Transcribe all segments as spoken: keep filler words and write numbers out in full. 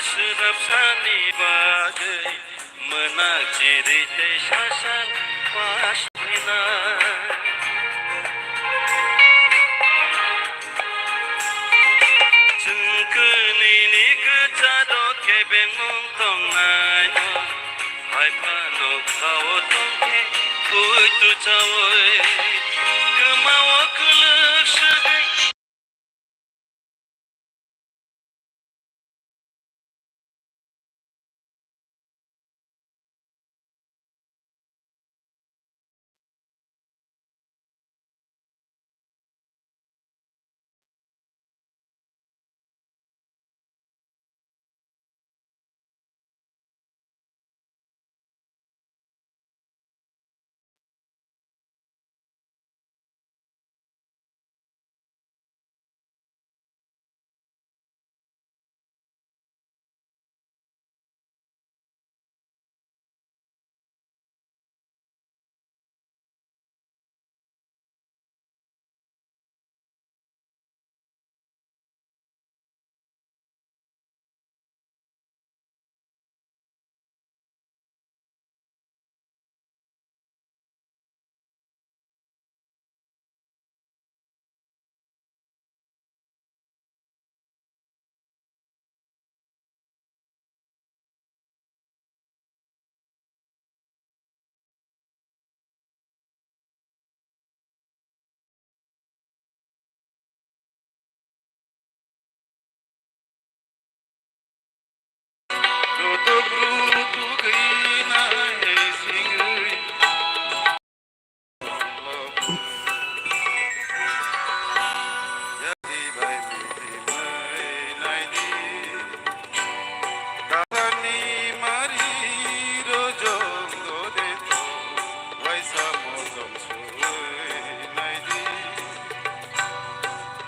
Swnapsani bagwi mwnak chiri tei sasak pas phina. Chwng kwnwini kwcharo kebengmung tongnaino, hai phano khao tongkhe puitu chaui, kwmao kwlwk swgwi.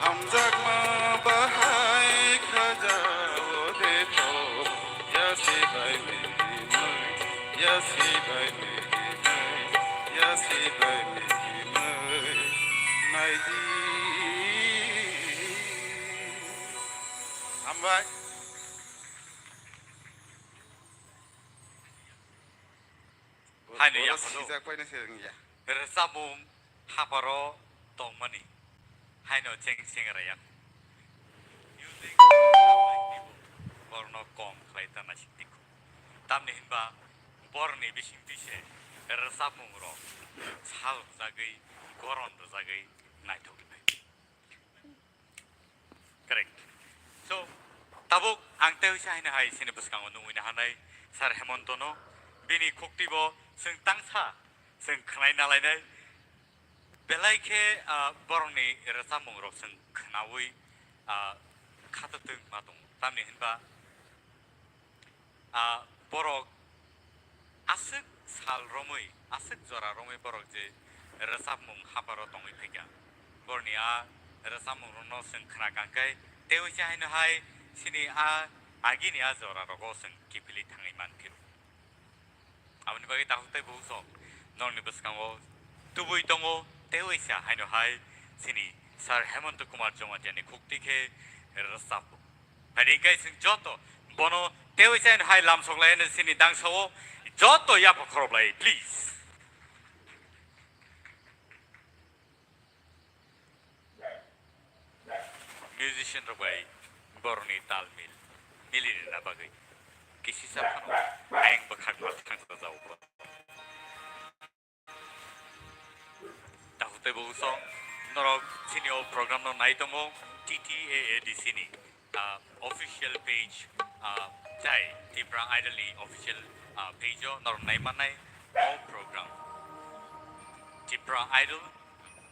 Hamjakma bahai khaja o de to, yasi bai mihimwi, yasi bai mihimwi, yasi bai mihimwi, naidi. Hambai. Haino Bono yaphano sijak paino se wngya. Rwchapmung hapharo tongmani haino cheng cheng raya. Music borokno kom khlai ta naisik tiko. Tamni hinba borni bisingtwi se rwchapmung rok sal rwjagwi, goron rwjagwi naithok. Correct. So, tabuk ang tei uisa haino hai sini bwskango nungwi nahanai Sir Hemonto no, bini khukti bo chwng tangsa, chwng khwnai nalainai. Belai khe, ah, borokni rwchapmung rok chwng khwnaui, ah, khatotwng ma tongo. Tamni hinba, ah, borok aswk sal romwi, aswk jora romwi borok je rwchapmung hapharo tongwi phaikha. Borokni a rwchapmung rokno chwng khna kangkhe, tei uisa haino hai sini a agini a jora rogo chwng kiphilwi thangwi mankhe. Aboni bagwi takhuk tei bukhuk sok norokni bwskango tubui tongo, tei uisa haino hai sini Sir Hemonto Kumar Jamatia ni khukti khe rwchapmung. Phaidi hwnkhe chwng joto bono tei uisa hai lamsok lai hwnwi chini dangsao joto yapha khoroplai, please. Musician rok bai borokni tal mil mili rwna bagwi kisisa phano ayang bwkhak ma thangsa jao. Takhuk tei bukhuk song, norok chini o program no nai tongo T T A A D C ni, ah, official page, ah, tei Tipra Idol ni official, ah, page o norok nai mannai o program. Tipra Idol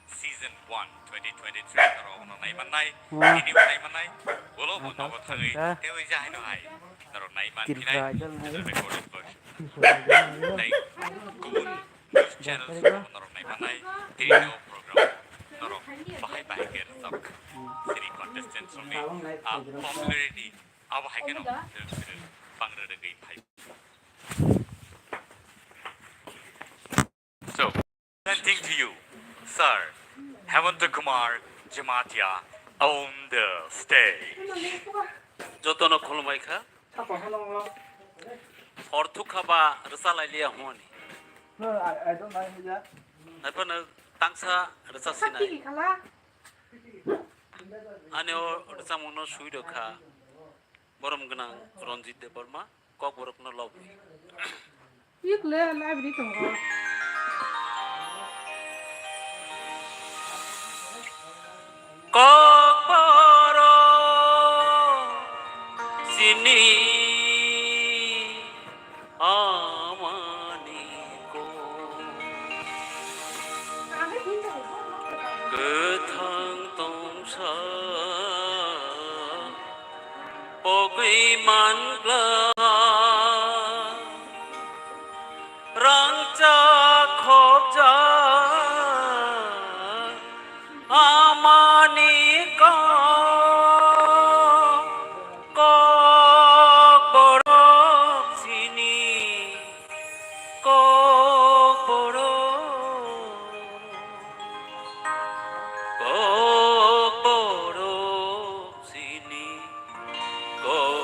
season one twenty twenty-three norok no nai mannai, tini bo nai mannai, ulo bo nogo thangwi tei wi jahai no hai norok nai man phinai, recorded version. Tei kubun news channels rok norok nai mannai, tini o program norok bahai bahai khe rwchap sini contestants rokni, ah, popularity abo hai kheno bang rwrwgwi phai. So, presenting to you, Sir Hemanta Kumar Jamatia on the stage. Jotono khulumai kha. Hor thuk kha ba rwcha lai liya hwnwi. Haiphano tangsa rwcha sinai. Ani o rwchapmungno swi rw kha borom gwnang Ranjit Debbarma, Kokborokno lobwi. Yekle library tongo. Kokborok chini amani kok. Kwthang tongsa pogwi mangla. Rangchak khopjak amani kok, Kokborok chini Kokborok, Kokborok chini Kokborok.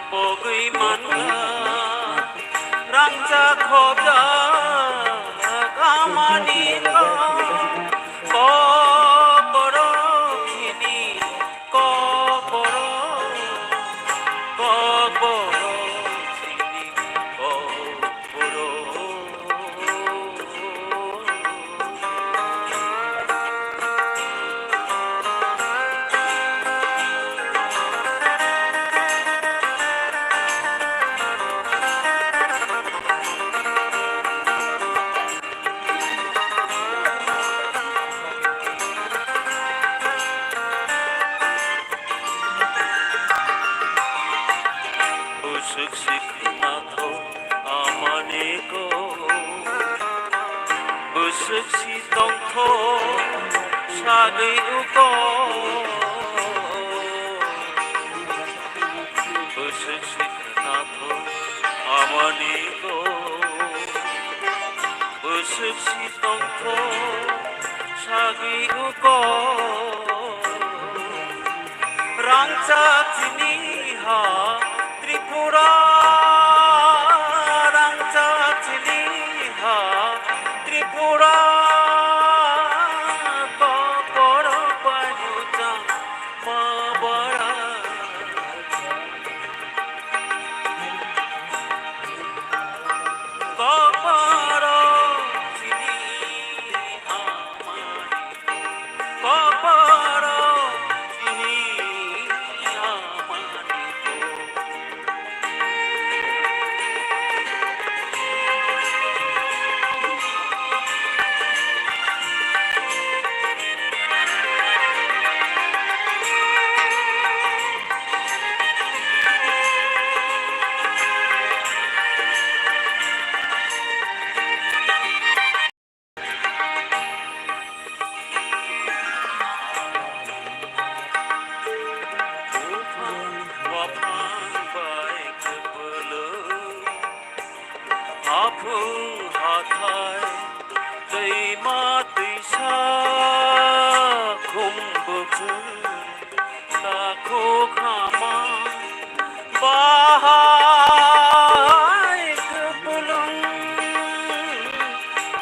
Pogwi mangla rangchak khopjak amani kok, Kokborok chini Kokborok, Kokborok chini Kokborok. Bwswk si khwnathok amani kok, bwswk si tongthok sagwi uko. Bwswk si khwnathok amani kok, bwswk si tongthok sagwi uko. Rangchak chini ha Tripura, rangchak chini ha Tripura, Kokborok bai muchang ma bara. Buphang waphang bai kwpwlwng, aphung hathai, twima twisa, khum bwkhwng, takhuk hama, bahai kwpwlwng,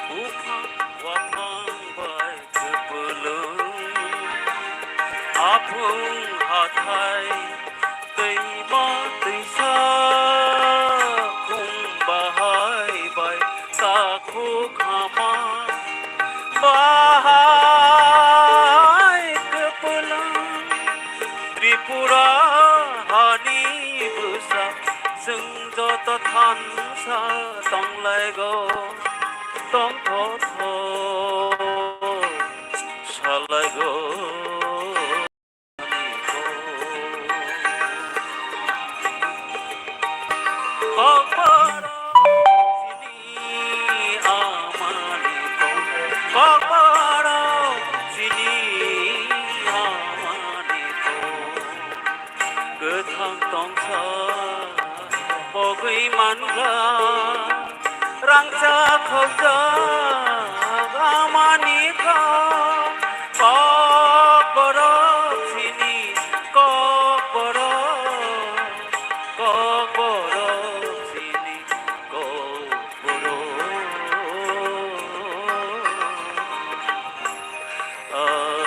buphang waphang bai kwpwlwng, aphung hathai, twima twisa, khum bahai bai takhuk hama, bahai kwpwlwng. Ansa tonglaigo, tongthotho salaigo. Kokborok chini amani kok, kokborok chini amani kok. Kwthang tongsa pogwi mangla, rangchak khokjak amani kok. Kokborok chini, kokborok, kokborok chini, kokborok. Ah.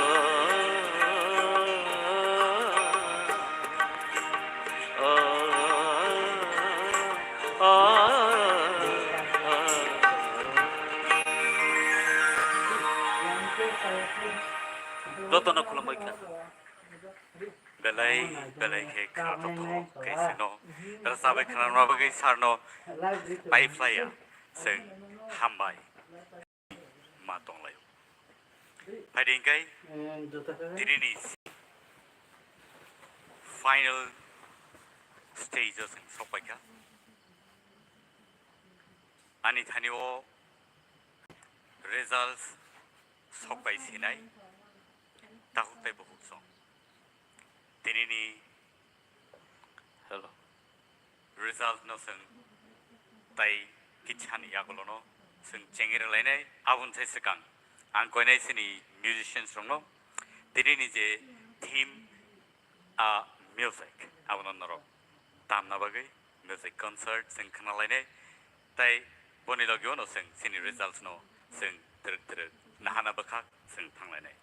Jotono khulumui kha. Belai belai khe khna tongthok khe sino rwchapwi khna rwna bagwi sarno pai phlaiya. Chwng hambai. Ma tonglaio. Phaidi hwnkhe tinini final stage o chwng sokpaikha. Ani thani o results sokpai sinai takhuk tei bukhuk song. Tinini Hello. Result no chwng tai kisa ni yagulo no chwng chengwi rwlainai. Aboni sai swkang ang koinai chini musicians rokno tini ni je theme a music abono norok tamna bagwi music concert chwng khna lainai. Tai boni logi o no chwng chini results no chwng twrwk twrwk nahana bwkhak chwng thang lainai.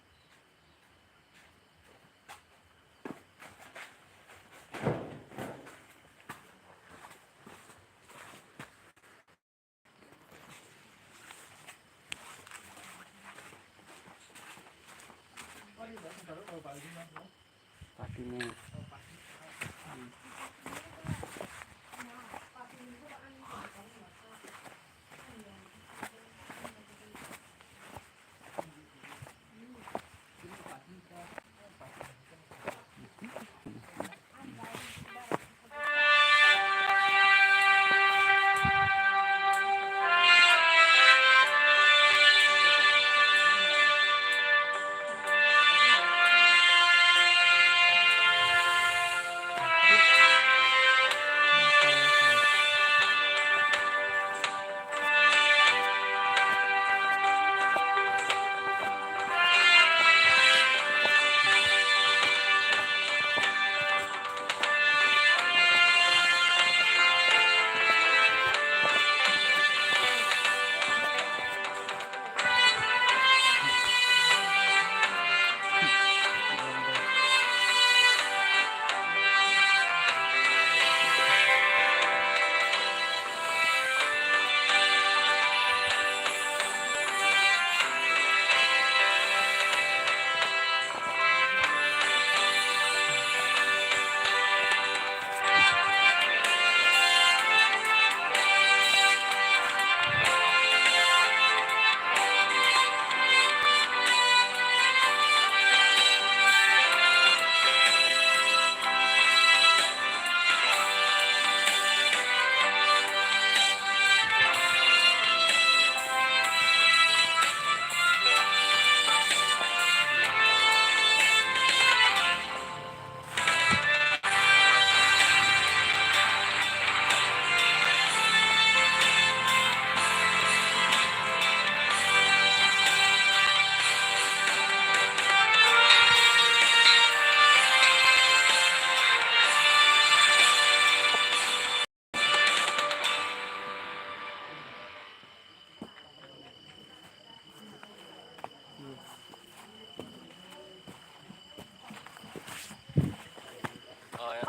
Oh, yeah.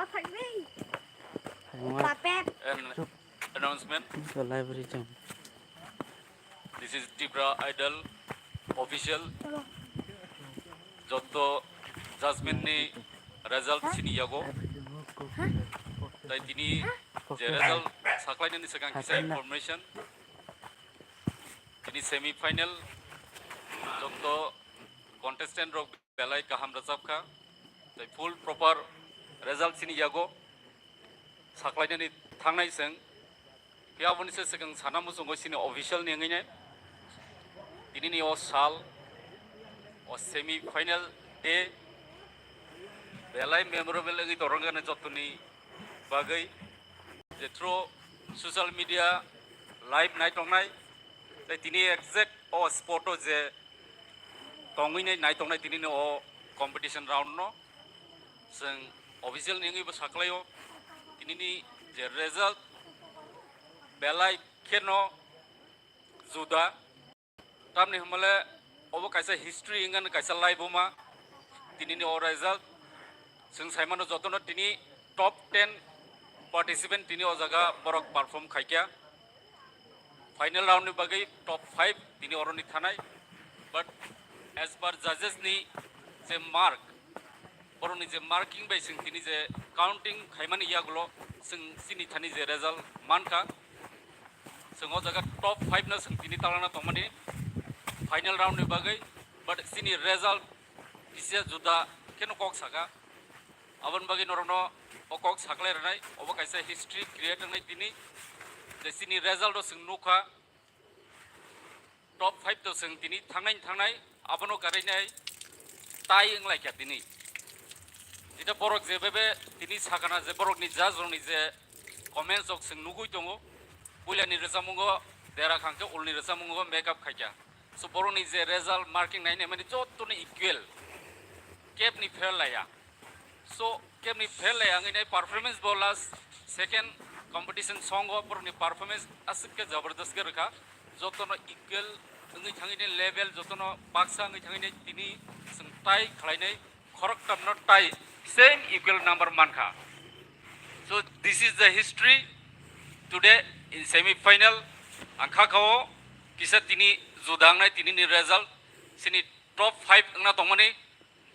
Papet. An announcement. Library jam. This is Tipra Idol official. Joto judgment ni result sini yago. Tai tini je result Saklainani swkang kisa information. Tini semi final jotto contestant rok belai kaham rwchapkha. Tei full proper result chini yago saklainani thangnai chwng. Phiya aboni se swkang sana muchungo chini official ni wngwi nai. Tinini o sal, o semi final day belai memorable wngwi torongkha jottoni bagwi, je through social media live naitongnai, tei tini exact o spot o je tongwi nai naitongnai tinini o competition round no chwng official ni wngwi bo saklaio. Tinini je result belai kheno juda. Tamni hwnmale obo kaisa history wngkha, kaisa laibuma. Tinini o result chwng saimano jotono tini top ten participant tini o jaga borok perform khaikha. Final round ni bagwi top five tini oroni thanai. But as per judges ni je mark, borokni je marking bai chwng tini je counting khaimani yagulo chwng chini thani je result mankha. Chwng o jaga top five no chwng tini talana tongmani final round ni bagwi, but chini result kisa juda kheno kok saka. Aboni bagwi norokno o kok saklai rwnai, obo kaisa history create wngnai tini, je chini result o chwng nukha. Top five to chwng tini thangnai thangnai, abono karainai tie wnglaikha tini. Jeta borok je bebe tini sakana je borokni judge rokni je comments rok chwng nugui tongo, puilani rwchapmungo dera khangkhe ulni rwchapmungo make up khaikha. So borokni je result marking nainai mani jottoni equal, kebni fail laiya. So, kebni fail lai wngwi nai performance bo last second competition song o borokni performance aswk khe jabardast khe rwkha. Jotono equal wngwi thangwi nai level, jotono baksa wngwi thangwi nai tini chwng tie khlainai, khoroktham no tie same equal number mankha. So, this is the history today in semi final. Ang kha kha o kisa tini juda wngnai tini ni result, chini top five wngna tongmani.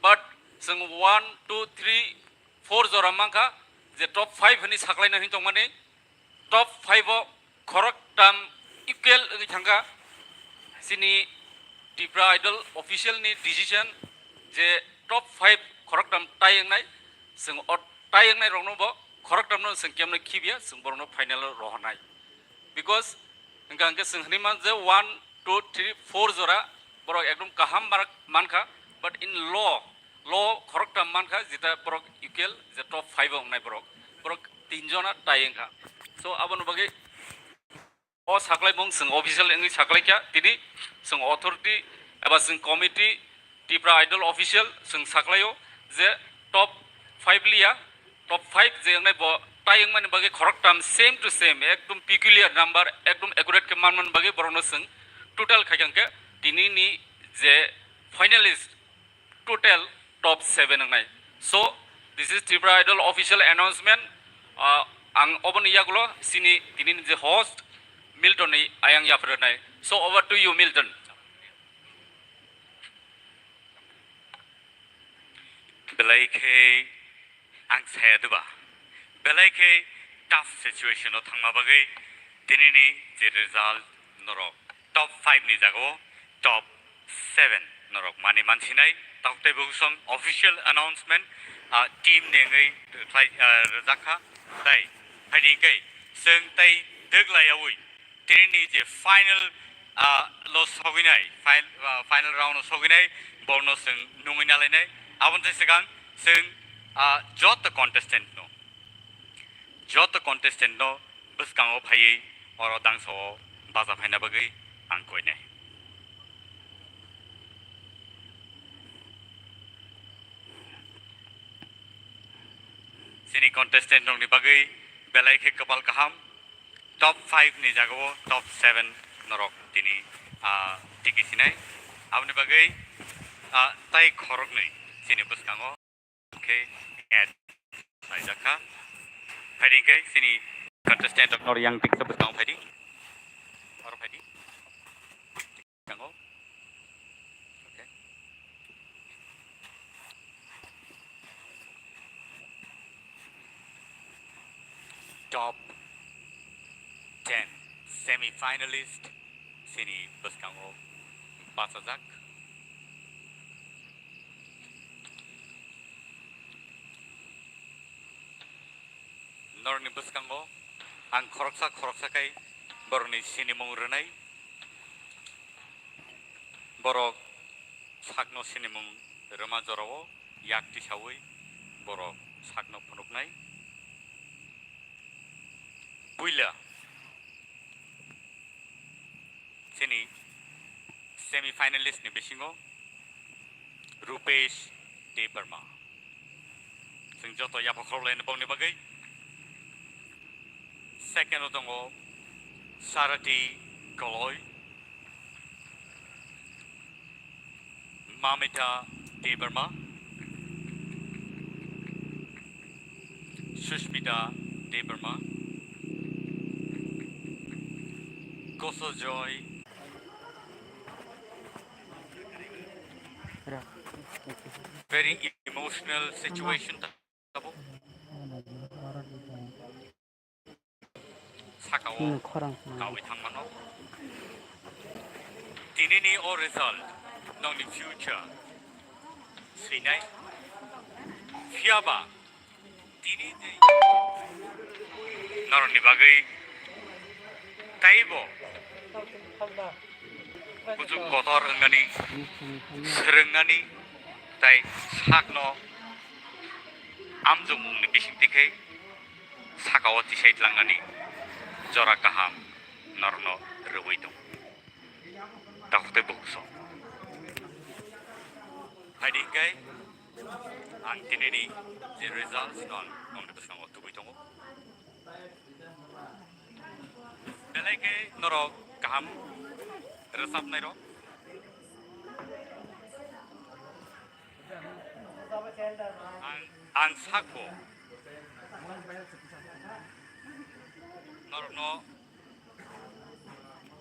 But chwng one, two, three, four jora mankha je top five hwnwi saklaina hwnwi tongmani. Top five o khoroktham equal wngwi thangkha. Chini Tipra Idol official ni decision je top five khoroktham tie wngnai. Chwng o tie wngnai rokno bo khoroktham no chwng kemno khibiya, chwng borokno final o rohornai. Because hwnkha hwnkhe chwng hwnwi man je one, two, three, four jora borok ekdom kaham mark mankha, but in law, law khoroktham mankha, jeta borok equal je top five o wngnai borok, borok tin jona tie wngkha. So aboni bagwi o saklaimung chwng official wngwi saklaikha, tini chwng authority eba chwng committee Tipra Idol official chwng saklaio je top five liya, top five je wngnai bo tie wngmani bagwi khoroktham same to same, ekdom peculiar number, ekdom accurate khe manmani bagwi borokno chwng total khaikha hwnkhe tinini je finalist total top seven wngnai. So, this is Tripura Idol official announcement. Ah, ang oboni yagulo chini tinini je host Milton ni ayang yapharnai. So, over to you, Milton. Belai khe ang saya diba, belai khe tough situation o thangma bagwi tinini je result norok top five ni jagao top seven norok mani mansinai. Tok tei bwswng official announcement, ah, team ni wngwi khlai, ah, rwjakha. Tai phaidi hwnkhe chwng tai dwglaiyaui tinini je final, ah, lo sogwinai, fin-, ah, final round o sogwinai, borno chwng nungwi nalainai. Aboni swkang chwng, ah, joto contestant no, joto contestant no bwskango phaiwi oro dangsa o bacha phaina bagwi ang koinai. Chini contestant rokni bagwi belai khe kwpal kaham. Top five ni jagao top seven norok tini, ah, tiki sinai. Aboni bagwi, ah, tai khoroknwi chini bwskango khe add khlaijakha. Phaidi hwnkhe chini contestant rok nor yang tiksa bwskango phaidi. Oro phaidi. Tango. Okay. Top ten semi-finalist chini bwskango bachajak. Norokni bwskango ang khoroksa khoroksa khe borokni sinimung rwnai. Borok sakno sinimung rwma jorao yak tisaui borok sakno phunuknai. Puila chini semi-finalist ni bisingo Rupesh Debbarma. Chwng joto yapha khorokhlaini bokni bagwi. Second o tongo Sarati Koloi, Mamita Debbarma, Sushmita Debbarma, Kosojoy. Very emotional situation tabuk. Sakao Hmm, khorang. Kawi thangmano. Tinini o result nongni future swinai. Phiyaba tini tei norokni bagwi taibo kuchuk kotor wngnani, swrwngnani, tai sakno amjokmungni bisingtwi khe sakao tisai tlangnani jora kaham norokno rwui tongo. Takhuk tei bukhuk song. Hai di hwnkhe ang tinini je results no ang nongni bwskango tubui tongo. Belai khe norok kaham rwchapnai rok. Ang, ang sakbo norokno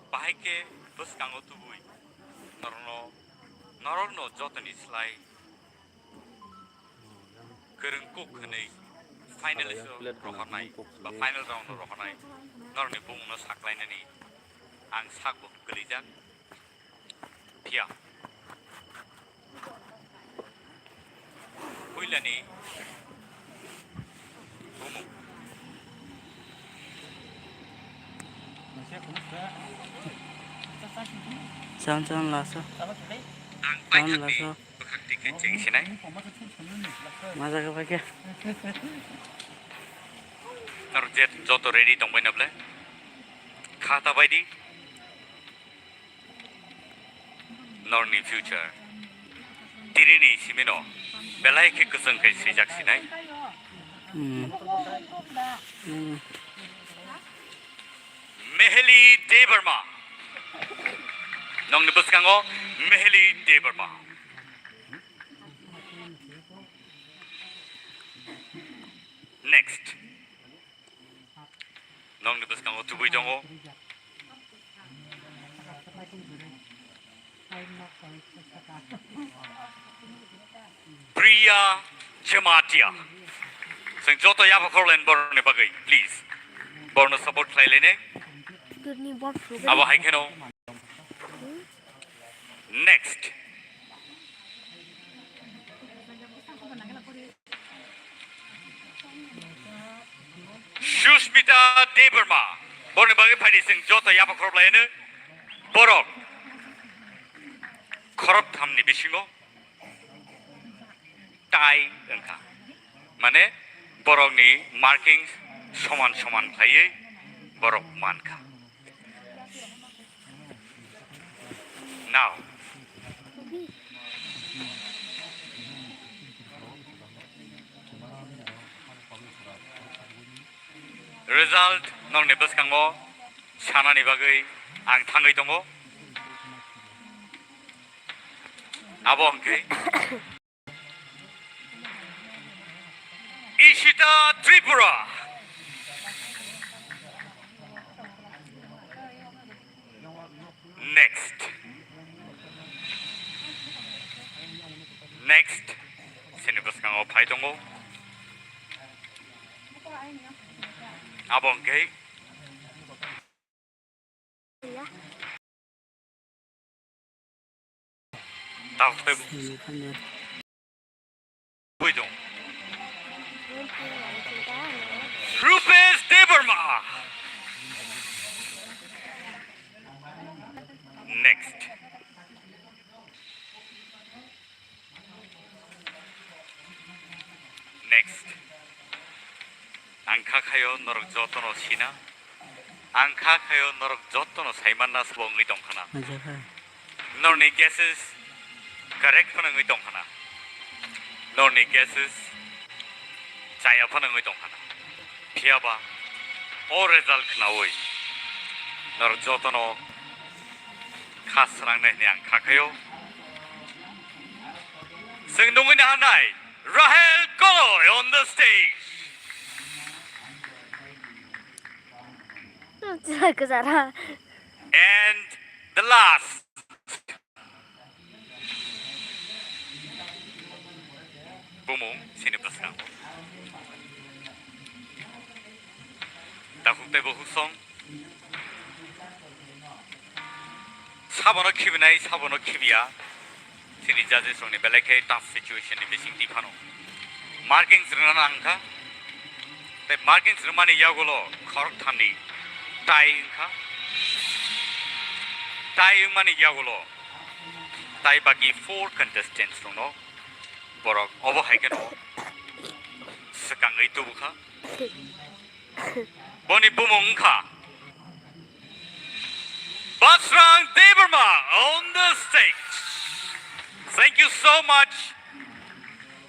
bahai khe bwskango tubui norokno, norokno jotoni slai kwrwng kuk hwnwi final rohornai ba final round rohornai norokni bumungno saklainani ang sakbo kwlijak. Phiya puilani bumung. Chan chan laso. Ang Chan paithakni laso. Bwkhak twi khe cheng sinai. Ma jaga bai khe. Nor jet joto ready tongbai na ble. Kha ta bai di. Norni future. Tirini simino belai khe kwchwng khe swijak sinai. Hmm. Hmm. Meheli Debbarma. Nongni bwskango Meheli Debbarma. Next. Nongni bwskango tubui tongo. Priya Jamatia. Chwng joto yapha khorokhlaini borokni bagwi, please. Borokno support khlai lainai. Abo hai kheno. Next. Sushmita Debbarma. Borokni bagwi phaidi chwng joto yapha khoroplaiano. Borok khoroktham ni bisingo tie wngkha. Mane borokni marking soman soman khlaiwi borok mankha. Now, result nokni bwskango sanani bagwi ang thangwi tongo. Abo hwnkhe Ishita Tripura. Next. Next. Chini bwskango phai tongo. Abo hwnkhe Tabuk tei bui dong. Rupesh Debbarma. Next. Next. Ang kha khayo norok jotono sina. Ang kha khayo norok jotono saimanna sabo wngwi tongkhana. Norni guesses correct phano wngwi tongkhana. Norni guesses chaya phano wngwi tongkhana. Phiyaba o result khnaui norok jotono kha srangnai hwnwi ang kha khayo. Chwng nungwi naharnai Rahel Koloi on the stage. Kwchara. And the last. Bumung sini bwskango. Takhuk tei bukhuk song. Sabono khibinai, sabono khibiya. Chini judges rokni belai khe tough situation ni bising twi phano. Markings rwna nang kha. Tei markings rwmani yagulo khorok thamni tie wngkha. Tie wngmani yagulo tai baki four contestants rokno borok obo hai kheno swkangwi tubukha. Boni bumung wngkha Basrang Debbarma on the stage. Thank you so much.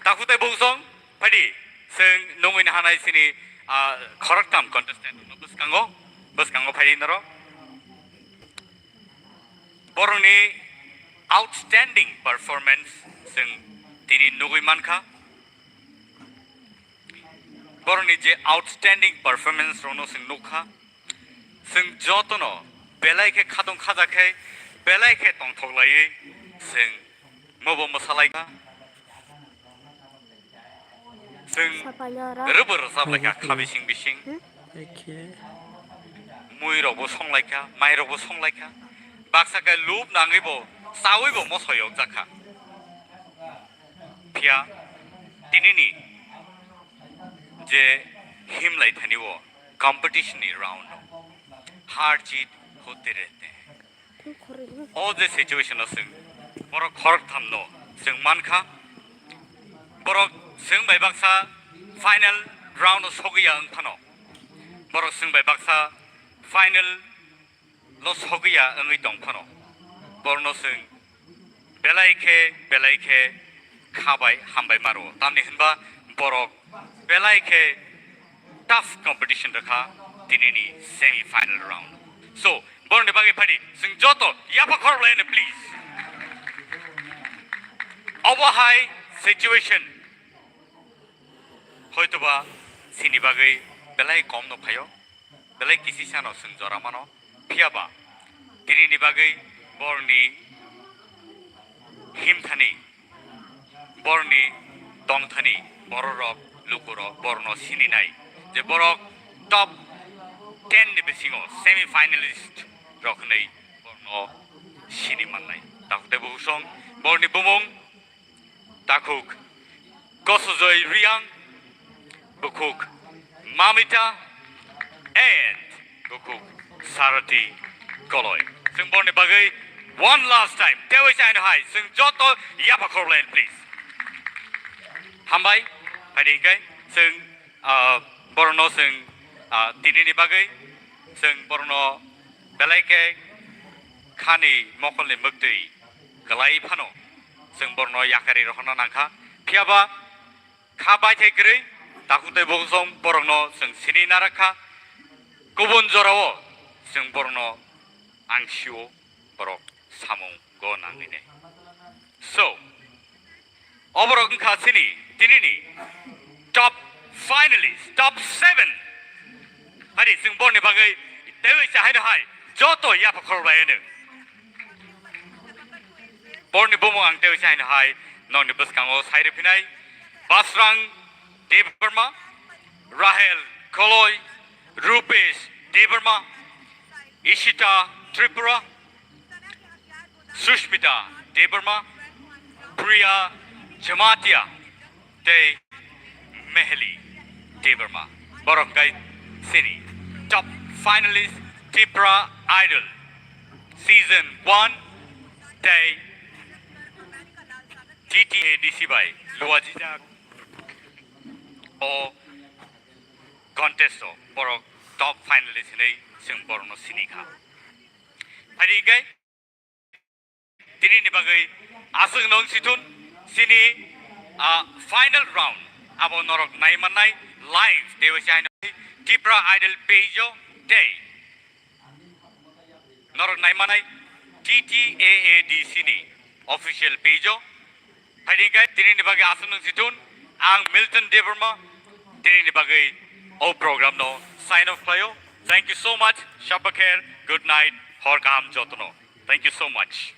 Takhuk tei bukhuk song, phaidi, chwng nungwi naharnai chini, ah, khoroktham contestant rokno bwskango, bwskango phaidi norok. Borokni outstanding performance chwng tini nugwi mankha. Borokni je outstanding performance rokno chwng nukha, chwng jotono belai khe khatong khaja khe, belai khe tongthok laiwi chwng mobo mwsalaikha. Chwng rwbo rwchap laikha kha bising bising. Mui rokbo song laikha, mai rokbo song laikha. Baksa khe lub nangwibo, chawibo moso yokjakha. Phiya tinini je himlai thani o competition ni round o har jeet hote rehte hain. O je situation o chwng borok khoroktham no chwng mankha. Borok chwng bai baksa final round o sogwi ya wng phano. Borok chwng bai baksa final lo sogwi ya wngwi tong phano, borokno chwng belai khe, belai khe kha bai hambai ma rwo. Tamni hwnba borok belai khe tough competition rwkha tinini semi final round. So, borokni bagwi phaidi chwng joto yapha khorok lai no, please. Obo hai situation. Hoitoba chini bagwi belai kom no phaio, belai kisi sano chwng jora mano, phiya ba tinini bagwi borokni himthani, borokni tongthani bororok, lukurok borokno sininai je borok top ten ni bisingo semi finalist rok hwnwi borokno sini mannai. Takhuk tei bukhuk song, borokni bumung Takhuk Kosojoy Riang, bukhuk Mamita, and bukhuk Sarati Koloi. Chwng borni bagwi one last time tewi chaino hai, chwng joto yapha khoroklen, please. Hambai, phaidi hwnkhe chwng, ah, borokno chwng, ah, tinini bagwi chwng borokno belai khe khani mokolni mwktwi kwlai phano chwng borokno yakarwi rohorna nangkha. Phiya ba kha baithai kwrwi takhuk tei bukhuk song borokno chwng sini narakha. Kubun jorao chwng borokno ang sio borok samung go nangwi nai. So, oborok wngkha chini tinini top finalist, top seven. Hari chwng borni bagwi tewi chahaino hai joto yapha khorok lai hwno. Borni bumung ang tewi chahaino hai nokni bwskango sai rwphinai Basrang Debbarma, Rahel Koloi, Rupesh Debbarma, Ishita Tripura, Sushmita Debbarma, Priya Jamatia tei Meheli Debbarma. Borok kai sini top finalist Tipra Idol season one tei T T A D C bai luajijak o contest o borok top finalist hinwi chwng borokno sini kha. Phaidi khe tini ni bagwi aswk nung sithun sini, ah, final round abo norok nai mannai live tei waisa haino Tipra Idol page o tei norok nai mannai T T A A D C ni official page o. Phaidi khe tini ni bagwi aswk nung sithun ang Milton Debbarma tini ni bagwi o program no sign off khlaio. Thank you so much. Shabba kher. Good night. Hor kaham jotono. Thank you so much.